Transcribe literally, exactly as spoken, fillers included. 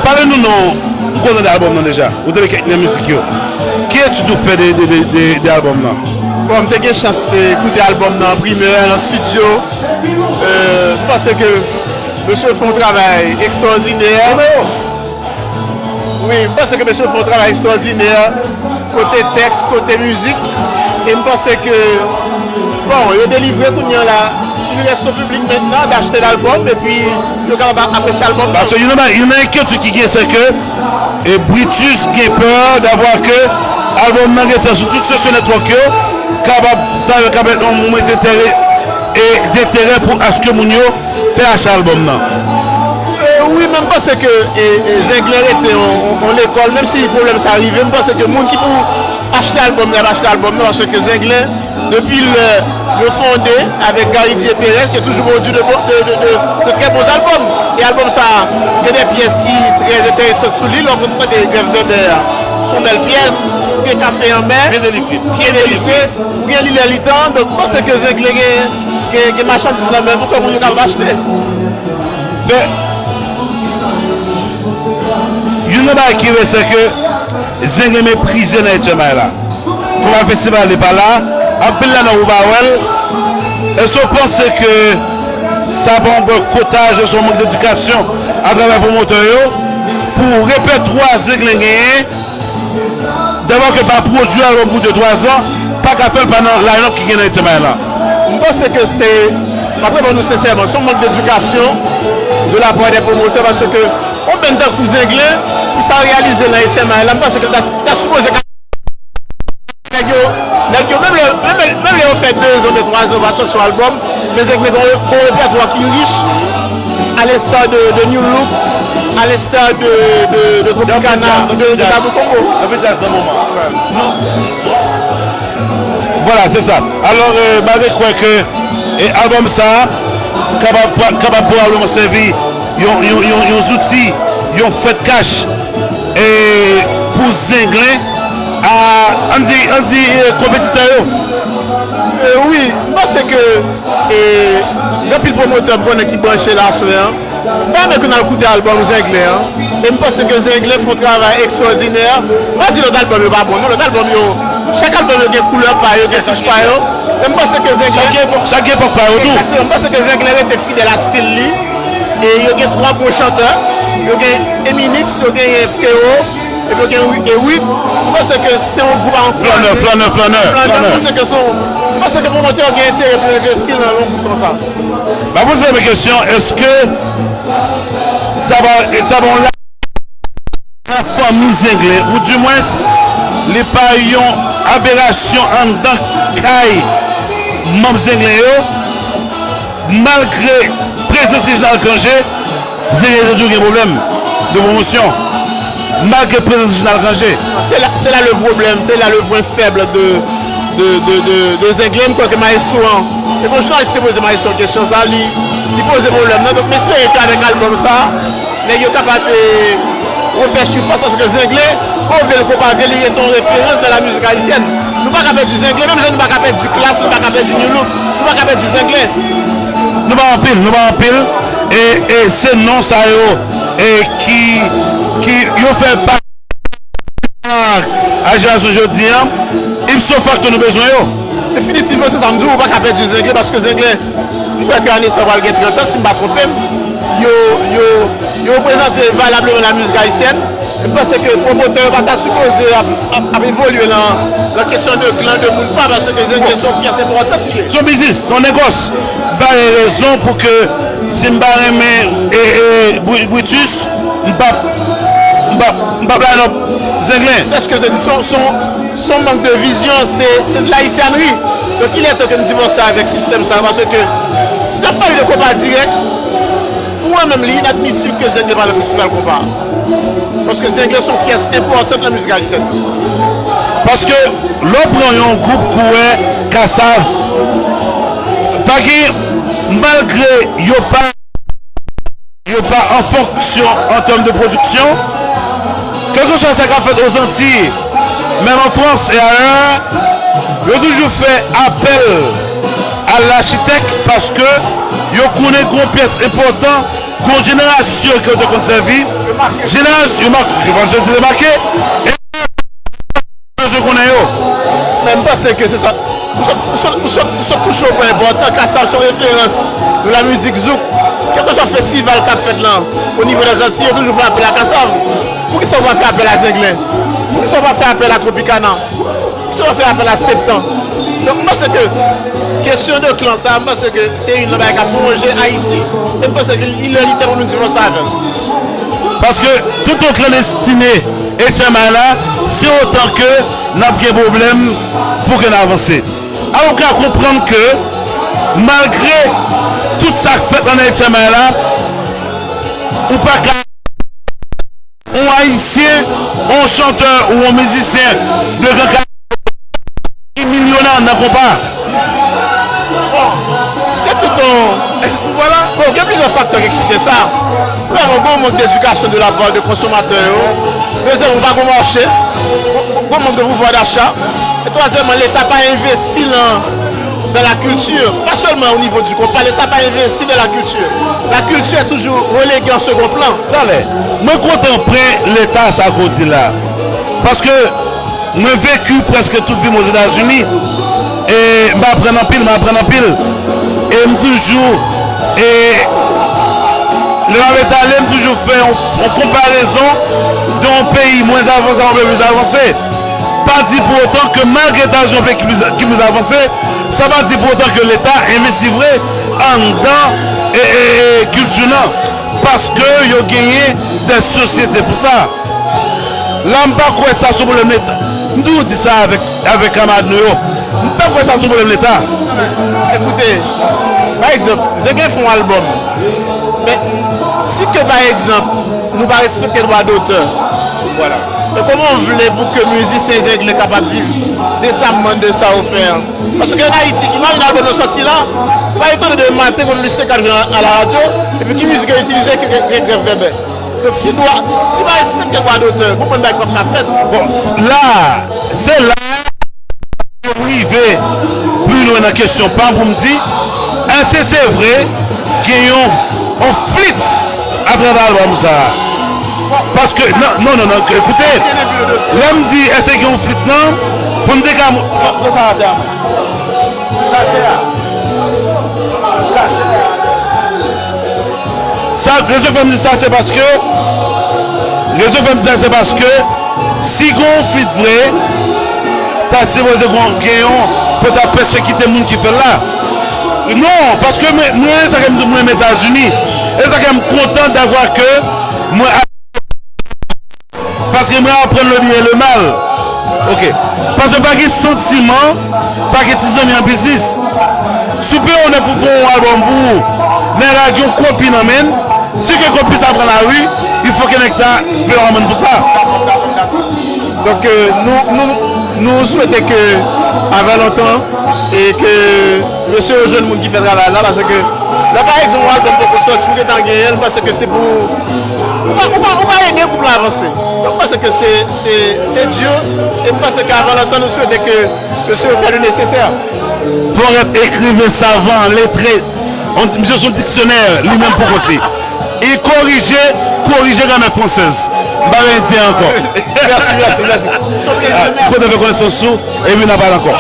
Pale nou non, m kontan de albòm nan deja. Ou tande kèk nan mizik yo. Ki etid ou fè de, de, de, de, de albòm nan? Bon, m te gen chans, eh, koute albòm nan an primè, nan estidyo. Euh, m panse ke mesye fè yon travay ekstwòdinè. Wi, m panse ke mesye fè yon travay ekstwòdinè. Kote tèks, kote mizik. E m panse ke, bon, yo delivre kounye a la. Il reste au public maintenant d'acheter l'album epi yo kapab apresye albòm nan. Paske youn nan, youn nan enkyetid ki gen, se ke, e, Brutus gen pè davwa ke albòm nan gentan sou tout sosyo network yo, kapab, sa yo kapab yon move enterè, e, denterè pou aske moun yo fè acha albòm nan. E, wi, men m panse ke, e, e, Zenglen rete yon, yon, yon lekòl, menm si pwoblèm sa rive, m panse ke moun ki pou achte albòm nan, y ap achte albòm nan, paske Zenglen, depi lè yo fonde avèk Gary Dieu Perez, yo toujou pwodui de, bon- de, de, de, de trè bon albòm. E albòm sa a, gen de pyès ki trè enteresan sou li, lè w konn tande Grèv Bèbè a. Se yon bèl pyès, ou gen Kafe Anmè, byen delivre, byen delivre, ou gen Li Lè Li Tan, donk m panse ke Zenglen gen, gen, gen machandiz nan men pou ke moun yo kapab achte. Fè, youn nan bagay ki rèd, se ke Zenglen meprize nan H M I la. Konpa festival li pa la, anpil nan nou ou pa wè l. Èske w panse ke sa pa yon bòykotaj, se yon mank dedikasyon atravè pwomotè yo pou repètwa Zenglen genyen, dabò ke pa pwodui albòm pou de twa zan, pa ka fè l pa nan line-up ki gen nan H M I la? M panse ke se, m ap reponn nou sensèman, se yon mank dedikasyon de la part des promoteurs, paske yon band tankou Zenglen, pou sa reyalize nan H M I la, m panse ke l ta, ta sipoze ka nèg yo, nèg yo, menm lè, menm, menm lè yo fè de zan, de twa zan, yo pa sòti yon albòm, men Zenglen gen yon, gen yon repètwa ki rich, à l'instar de, de New Look, à l'instar de, de, de Tropicana, de, de Tabou Combo. Anpil djaz nan moman. Vwala, se sa. Alò, euh, malgre kwè ke, e, albòm sa a kapab, kapab pwobableman sèvi yon, yon, yon, yon zouti, yon fèt kach, e, pou Zenglen a, ann di, ann di, e, konpetitè yo. E, wi, m panse ke, e, gen anpil pwomotè m konnen ki branche la aswè an. M ta renmen ke n al koute albòm Zenglen an. E m panse ke Zenglen fè yon travay ekstwòdinè. M pa di lòt albòm yo pa bon, non, lòt albòm yo, chak albòm yo gen koulè pa yo, gen touch pa yo. Men m panse ke Zenglen. Chak gen epòk, chak gen epòk pa yo tou. Egzakteman. M panse ke Zenglen rete fidèl a stil li. E yo gen twa bon chantè. Yo gen Eminix, yo genyen Frero, epi yo gen Wi-, e Wid. M panse ke se yon gwoup a yon flannè, flannè, flannè, flannè. M panse ke se yon, m panse ke pwomotè yo gen enterè pou yo envesti nan yon gwoup konsa. M ap poze yon kesyon, èske sa va, sa va yon la nan fanmi Zenglen, oudimwens, li pa yon aberasyon anndan kay manm Zenglen yo, malgre prezans Reginald Cangé, Zenglen toujou gen pwoblèm de pwomosyon, malgre prezans Reginald Cangé. C'est là, c'est là le problème, c'est là le point faible de, de, de, de, de Zenglen. M kwè ke Maestro an, e kon jounalis te poze Maestro kesyon sa, li, li poze pwoblèm nan. Donk, m espere ke avèk albòm sa, nèg yo kapab, eh, refè sifas, paske Zenglen, ke w vle l, ke w pa vle l, li rete yon referans nan la mizik ayisyèn. Nou pa ka pèdi Zenglen, menm jan nou pa ka pèdi Klass, nou pa ka pèdi New Look, nou pa ka pèdi Zenglen. Nou pa anpil, nou pa anpil, e, e se non sa yo, e ki, ki yo fè pa a jenerasyon jodi an, ipso facto nou bezwen yo. Definitivman, se sa m di w, ou pa ka pèdi Zenglen, paske Zenglen, m kwè ke ane sa pral gen trant an, si m pa twonpe m, yo, yo, yo reprezante valableman la mizik ayisyèn. E m panse ke pwomotè yo pa ta sipoze ap, ap, ap evolye nan, nan kesyon de klan, de moun pa, paske Zenglen se yon pyès enpòtan li ye. Se yon biznis, se yon negòs. M pa gen rezon pou ke si m pa renmen, e, e, Bri-, Britus, m p ap, m p ap, m p ap line up Zenglen. Sèske te di, se yon, se yon, se yon mank de vizyon, se, se de layisyannri. Donk, il est temps ke n divòse avèk sistèm sa, paske si n ap pale de konpa dirèk, pou mwen menm, li inadmisib ke Zenglen pa nan festival konpa. Paske Zenglen se yon pyès enpòtan nan mizik ayisyèn. Paske lè w pran yon gwoup kouwè Kassav, pa gen, malgre yo pa, yo pa an fonksyon an tèm de pwodiksyon, kèlkeswa sa k ap fèt Ozantiy, menm an Frans e ayè, yo toujou fè apèl a lachitèk paske yo konnen gen yon pyès enpòtan Gon jenerasyon ke w te konn sèvi, jenerasyon, yo mak-, yo pa bezwen te make, e bezwen konnen yo. Men m panse ke se sa, ou sot, ou sot, ou sot, ou sot touche yon pwen enpòtan. Kassav se yon referans nan lamizik zouk. Kèlkeswa festival k ap fèt lan, o nivo dèzantiy, yo toujou fè apèl a Kassav. Poukisa w pa fè apèl a Zenglen? Poukisa w pa fè apèl a Tropicana? Poukisa w pa fè apèl a Septan? Donk, m panse ke kesyon de klan sa, m panse ke se youn nan bagay k ap wonje Ayiti. E m panse ke li lè li tan pou nou divòse avè l. Paske tout yon klandestine H M I la, se otan ke n ap gen pwoblèm pou ke n avanse. Alò, w ka konprann ke malgre tout sa k fèt ann H M I la, ou pa ka yon Ayisyen, yon chantè ou yon mizisyen de Gran Kay ki milyonè nan konpa. Bon, se tout yon... Bon, gen plizyè faktè ki eksplike sa. Premyèman, gen yon mank de edikasyon de la pa de konsomatè yo. Dezyèmman, pa gen mache. Gen yon mank de pouvwa dacha. E twazyèmman, Leta pa envesti nan, dans la culture. Pas seulement au niveau du compas, Leta pa envesti dans la culture. La culture est toujours reléguée en second plan. Talè, mwen kontan pwen Leta sa ke w di la. Paske mwen veki prèske tout vi m Ozetazini. E m aprann anpil, m aprann anpil. E m toujou, e lè m ap etale, m toujou fè yon, yon konparezon de yon peyi mwens avanse a yon peyi plis avanse. Pa di pou otan ke malgre Etazini yon peyi ki plis, ki plis avanse, sa pa di pou otan ke Leta envesti vre anndan e, e, e kilti nan. Paske yo genyen de sosyete pou sa. La, m pa kwè sa se yon pwoblèm Leta. M toujou di sa avèk, avèk kanmarad nou yo. M pa kwè sa se yon pwoblèm Leta. Ekoute, pa egzanp, Zenglen fè yon albòm. Men, si ke, pa egzanp, nou pa respekte dwa dotè, e kòman w vle pou ke mizisyen Zenglen kapab viv desamman de sa yo fè an? Paske ann Ayiti, imajine albòm nan sòti la, se pa etone demen maten pou nou liste kat jou a la radyo, epi ki mizik yo itilize, ke, ke, ke grèv bèbè. Donk, si dwa, si pa respekte dwa dotè, konprann bagay p ap ka fèt. Bon, la, se la pou m rive pli lwen nan kesyon pa m pou m di, èske se vre gen yon, yon flit atravè albòm sa a? Paske, non, non, non, non, ekoute, lè m di èske gen yon flit nan, pou m te ka... Sa, rezon fè m di sa, se paske, rezon fè m di sa, se paske, si gen yon flit vre, ta sipoze gen, gen yon, pou ta pèsekite moun ki fè l la. Non, paske mwen, mwen, sa ke m di, mwen renmen Etazini. E sa ke m kontan davwa ke mwen Paske mwen aprann le byen e le mal. Ok. Paske pa gen santiman, pa gen ti zanmi an biznis. Si w peye yon nèg pou fè yon albòm pou ou, nèg la gen yon kopi nan men l, si ke kopi sa pran lari, il faut que nèg sa peye yon amann pou sa. Donk, euh, nou, nou, nou swete ke, avan lontan, e ke mesye yo jwenn moun ki fè travay la, paske lè, pa egzanp, yon albòm poko sòti, ou gentan genyen l, m panse ke se pou ou pa, ou pa, ou pa ede gwoup la avanse. Donk, m panse ke se, se, se di, e m panse ke avan lontan, nou swete ke mesye yo fè le nesesè. Pwovèb, ekriven, savan, letre, on, misye se yon diksyonè, li menm pou kont li. E korije, korije gramè fransèz. M pa vle di ankò. Mèsi, mèsi, mèsi. Ah, kontan fè konesans ou, epi n a pale ankò.